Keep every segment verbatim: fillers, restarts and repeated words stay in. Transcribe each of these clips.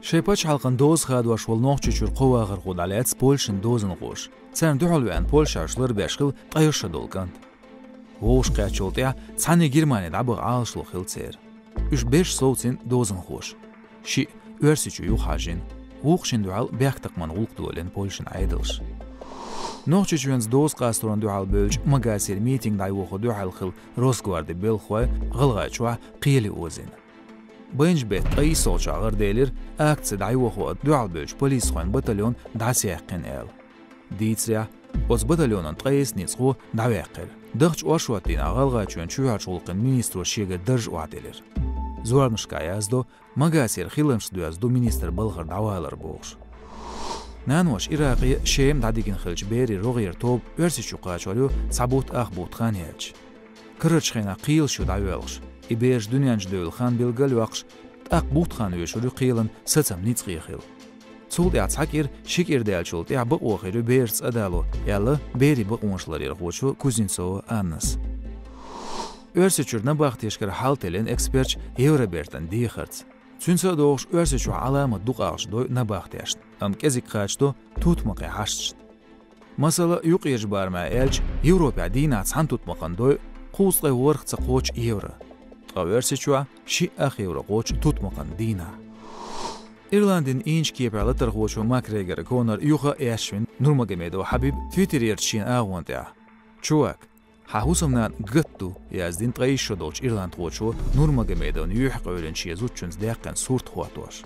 Шайн пачхьалкхан доза хадош волу Нохчийчуьра кхо вахархо дӀалаьцна Польшин дозанхоша. Царна дуьхьал веана польшашца ларбеш хилла ткъе шо долу кӀант. ВогӀуш кхаьччул тӀаьхьа цхьаьна Германи дӀабаха Ӏалашо хилла церан. Уьш беш совцийна дозанхоша. Шиъ Оьрсийчу юхахьажийна, вукху шина дуьхьал бехктакхаман гӀуллакх долийна Польшин Ӏедалша. Нохчийчоьнца доза къасторна дуьхьал бевллачу Магасера митинг дӀайохо дуьхьал хилла Росгварди белхахой ГӀалгӀайчохь кхеле озийна. Байначу беттан ткъе иссолгӀачохь гӀарделира, акци дӀайохо дуьхьал бевллачу полисхойн батальон дӀасаяьккхина аьлла. Дийцарехь, оцу батальонан ткъе исс ницкъахо дӀаваьккхира. Дахча оршот дийнахь ГӀалгӀайчоьнан чоьхьарчу гӀуллакхийн министро шегара дарж охьаделира. Зорбанашкахь яздо, Магасера хиларнашца доьзна ду министр балхара дӀавалар бохуш. Наноша Иракъе, Шеме дӀадигина хиллачу берийн рогӀера тоба Оьрсийчу кхачор ю цхьа бутт ах бутт хан яьлча. Карарчу хенахь кхелаш ю дӀайоьлхуш, и бераш дуьнен чу девлла хан билгалйоккхуш, тӀаккха бутт хан оьшур ю кхелан сацам ницкъе хила. Цул тӀаьхьа цхьа кӀира, ши кӀира даьллачул тӀаьхьа бакъо хир ю бераш цӀа дало, аьлла берийн бакъонаш ларъярхочо Кузнецова Аннас. Оьрсийчуьра набахтешкара хьал теллина эксперташа Евробертан дехарца. Цуьнца а догӀуш, Оьрсийчохь Ӏаламат дукха ахча дойу набахтешна, амма кӀезиг кхачадо тутмакхийн хьашташна. Масала, юккъерчу барамехь аьлча, Европехь дийнахь цхьана тутмакхана дойу кхузткъе ворхӀ ца кхочу евро. Ткъа Оьрсийчохь шиъ ах евро кхочу тутмакхана дийнахь. Ирландин инчу кепехь латархочо Макгрегор Конора юха а эшна вина Нурмагомедов Хьабиб Твиттерерчу шен агӀонна тӀехь: «Чувак, хьан хӀусамнана гатта ду», — яздина ткъе исс шо долчу ирландхочо Нурмагомедовна юьхькъевлина шен зудчуьнца даьккхина сурт хӀоттош.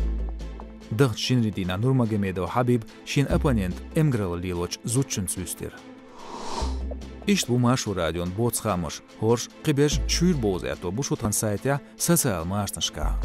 Даханчу шинарин дийнахь Нурмагомедов Хьабиб шен оппонент Эмграла лелочу зудчуьнца вуьстира. Иштта бу Маршо радион боцу хаамаш, хӀорш кхиберш шуьйра бовза аьтто бу шу тхан сайтехь, социал машанашкахь.